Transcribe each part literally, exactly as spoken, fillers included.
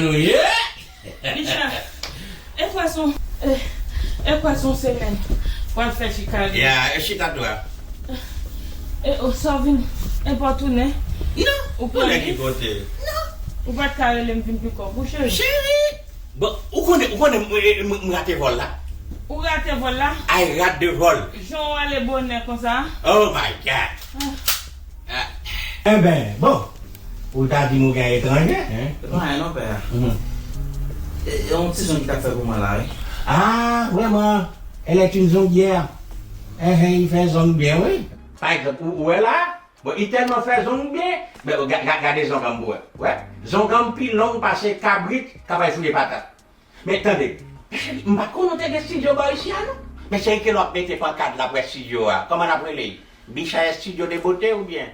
Nou ye? Michel, e kwè son, e, e kwè son semèn w ap fè Chicago. Ya, e chita dwa. E, o, sa w vin enpòtounen? Non. Ou pran tounen ki kote? Non. Ou pa t ka rele m vin pikòp ou, cheri? Cheri! Bon, ou konnen, ou konnen m, m, m, m rate vòl la? Ou rate vòl la? I rate the vol. Jan w ale bonè konsa? Oh my God! Ah. Ah. Enben, bon, ou ta di m ou gen etranje, en? Se pa anyen non, pè. Mhm. E, e yon ti zong ki t ap fè pou mwen la, wi. Ah, vraiment, elle est une zonguière. Enhen, li fè zong byen, wi. Pa egzanp, ou, ou wè la, bon, li tèlman fè zong byen, men ga-, ga-, gade zong an m pou wè. Wè, zong an m pi long pase kabrit k ap al fouye patat. Men tande, m pa t konnen w te gen estidyo bò isi a, non. Men se ke lè w ap mete pankad la pou estidyo a, kòman n ap rele l? Bicha Estidyo de Bote oubyen?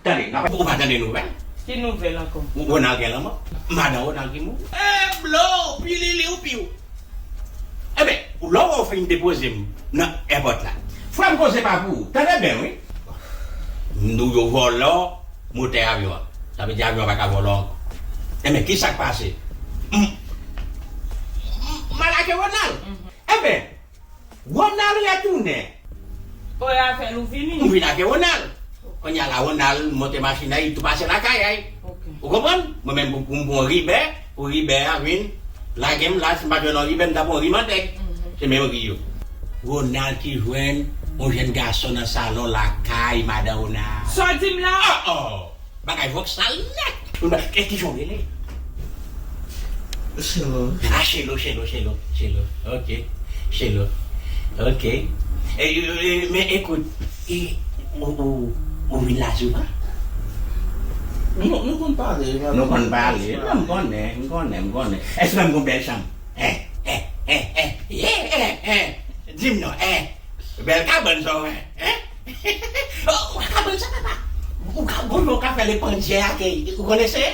Tande, n ap, ou pa tande nouvèl? Ki nouvèl ankò? Ronald gen lanmò. Madan Ronald ki mouri. E blo, pilili ou piw. Enben, lè w wè w fin depoze m nan èpòt la. Frè m, koze pa pou ou. Tande byen, wi. M di w yo vòlò motè avyon an. Sa vle di avyon an pa ka vòlò ankò. Enben, ki sa k pase? M, m, m al lage Ronald. Enben, Ronald retounen. Oy, avè l ou vini? M vin avè Ronald. Kounye a la, Ronald monte machin nan, li tou pase lakay a. Ok. Ou konprann? Mwen menm, pou, pou m pran Ribè, pou Ribè a vin lage m la, si m pa t jwenn yon Ribè, m ta pran yon ri mantèg. Mhm. Se menm ri yo. Ronald ki jwenn yon jèn gason nan salon lakay madan Ronald. Sa w di m la? Oh, oh! Bagay vòksal nèt. E ki jan w rele? Chelo. Ah, Chelo, Chelo, Chelo, Chelo. Ok. Chelo. Ok. E, e, e, men ekout, e, ou, ou, ou vin la souvan? Nou, nou konn pale. Nou konn pale. Non, m konnen, m konnen, m konnen. Èske menm gon bèl chanm? Hein, hein, hein, hein, hein, hein. Di m non, hein. Bèl kabann sa w wè, hein? Oh, kabann sa, papa. Ou ka, gon jan w ka fè l pandyè akèy. Ou konnen se?